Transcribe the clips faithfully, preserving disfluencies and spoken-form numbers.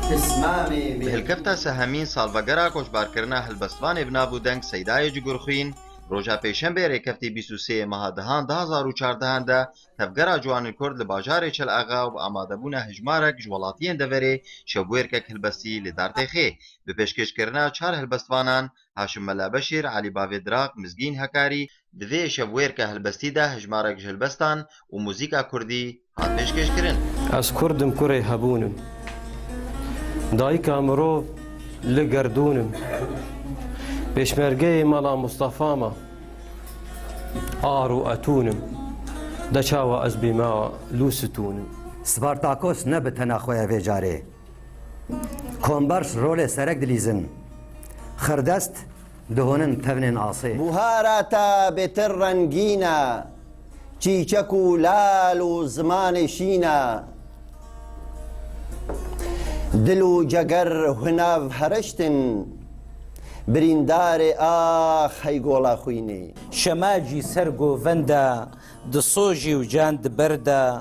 Bi hilkefta sehemîn salvegera koçbarkirina helbestvanê bi nav û deng Seydayê Cigurxwîn, roja pêşembê rêkeftê bîst û sê meha dehan du hazar û çardehan de Tevgera Ciwanên Kurd li bajarê Çil Axa û bi amadebûna hejmarek ji welatiyên deverê şevwêrkek helbestî li dar têxê. Bi pêşkêşkirina çar helbestvanan Haşim Mela Beşîr, Elî Bavê Diraq, Mizgîn Hekarî, di vê şevwêrke helbestî de hejmarek ji helbestan û muzîka kurdî hat pêşkêşkirin. Ez Kurd im, kurê hebûn im. Dayika mirov li gerdûn im. Pêşmergeyê Mela Mustafa me. Ar û etûn im. De çawa ez bî me lû stûn im. Spartakos ne bi tena xwe ye vê carê. Kombers rolê serek dilîzin. Xirdest dihonin tevnên asê. Buhara te bêtir rengîn e, çîçek û lal û zimanê şîn e. Dil û ceger hunav heriştin, birîndarê ax hey gola xwînê. Şema jî ser govenda di sojî û can di ber de,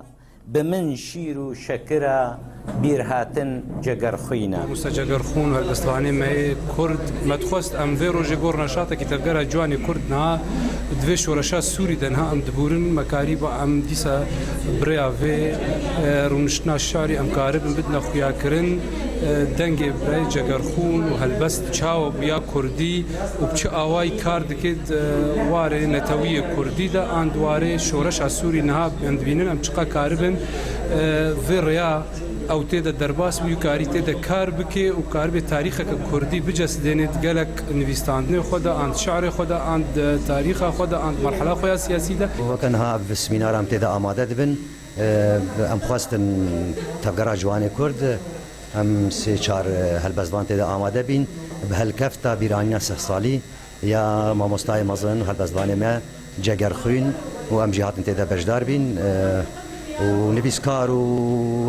bi min şîr û şekira bîrhatin Cegerxwîn e. Mamoste Cegerxwîn û helbestvanê me yê Kurd, me dixwest em vê rojê gor neşatekî tevgera ciwanê Kurd niha di vê şoreşa Sûrî de niha em dibûrin, me karîba em dîsa bi rêya vê, e, rûniştina şarî em karibin bidine xuyakirin, e, dengê birayê Cegerxwîn û helbest çawa bûya Kurdî û bi çi awayî kar dike di warê netewiyê Kurdî de an di warê şoreşa Sûrî niha em dibînin em çiqa karibin, e, vê rêya ew tê de derbas bû, karî tê de kar bike û karibê tarîxeke Kurdî bicesidêne di gelek nivîstandinê xwe de an di şi'rê xwe de an di tarîxa xwe de an di merhela xwe ya siyasî de. Weke niha ev semînara em tê de amade dibin, e, em xwestin Tevgera Ciwanê Kurd, em sê çar, e, helbestvan tê de amade bîn, bi helkefta bîranîna sih salî ya mamostayê mezin, helbestvanê me Cegerxwîn û em jî hatin tê de beşdar bîn, e, û nivîskar û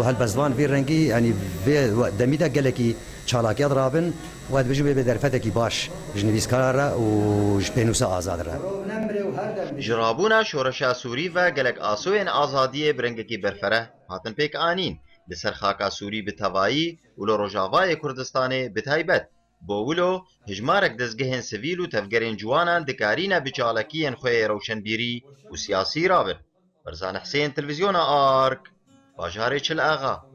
helbestvan vî rengî, yanî vê demî de gelekî çalakiya dirabin û ez dibêjim wê bê derfetekî baş ji nivîskara re û ji pênûsa azad re. Ji rabûna şoreşa Sûrî ve gelek asoyên azadiyê bi rengekî berfereh hatin pêk anîn. Li ser xaka Sûrî bi tevayî û li Rojavayê Kurdistanê bi taybet. Bo wilo, hijmarek dezgehên sivîl û tevgerên ciwanan dikarîne bi çalakiyên xwe yê rewşenbîrî û siyasî rabin. Berzan Husên, Televîzyona Ark, bajarê Çil Axa.